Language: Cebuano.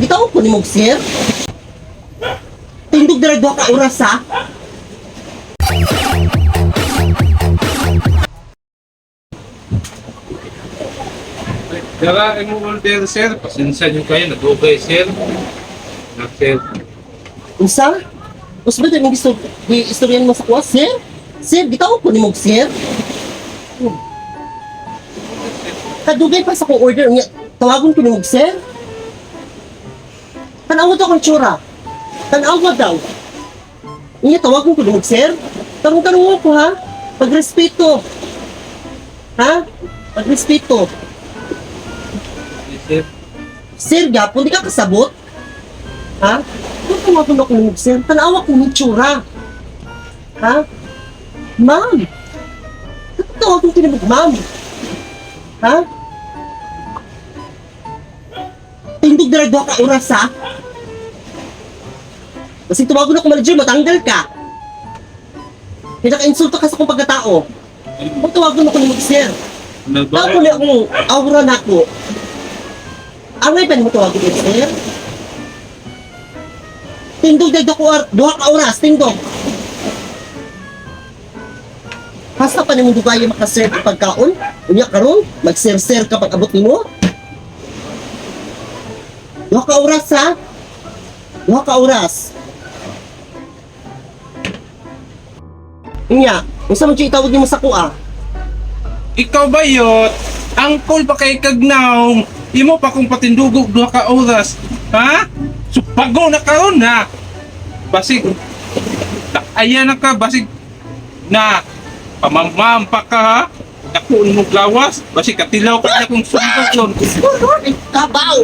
Gitawag ko nimo og sir. Tindog dira duha ka oras ha. Dara imong order, sir. Pasensya nyo kayo, nagugay, sir. Na, sir. Unsa? Unsa ba imong gusto istoryan mo sa kuha, sir? Sir, gitawag ko nimo og sir. Kadugay pa sa akong order unya, tawagon ko nimo og sir. Tan-awa daw akong tsura. Tan-awa daw. Unya tawagon ko nimo og sir. Tarong-tarong ko ha. Pagrespeto. Ha? Pagrespeto. Sir. Sir, gapon, di ka kasabot? Ha? Kung tawagon ako nimo og sir, tan-awa ko ng tsura. Ha? Ma'am! Tawagon ko nimo og ma'am. Ha? Tindog dira duha ka oras ha? Kasi tumago na ako manager, matanggal ka. Pinaka-insulto ka sa akong pagkatao. Kung tawagon ako nimo og sir, Ano ba? Tawag ko niya akong aura na ako. Angay pa nimo tawagon ko, sir? Tindog dahil duha ka oras, tindog. Hasta pa nimo dugay makaserve og pagkaon. Unya karon, mag-serve-serve ka pag abot nimo. Duha ka oras ha. Duha ka oras. Unya, unsa man jud itawag nimo sa kuha? Ikaw ba yot? Angkol pa kay kagnaong. Imo pa kong patindugog duha ka oras. Ha? Supago na karon na. Basig. Ayan na ka basig na pamamampa ka ha. Dako mo gawas, basig katilaw ka na kung sumbag nun. Ay, kabaw!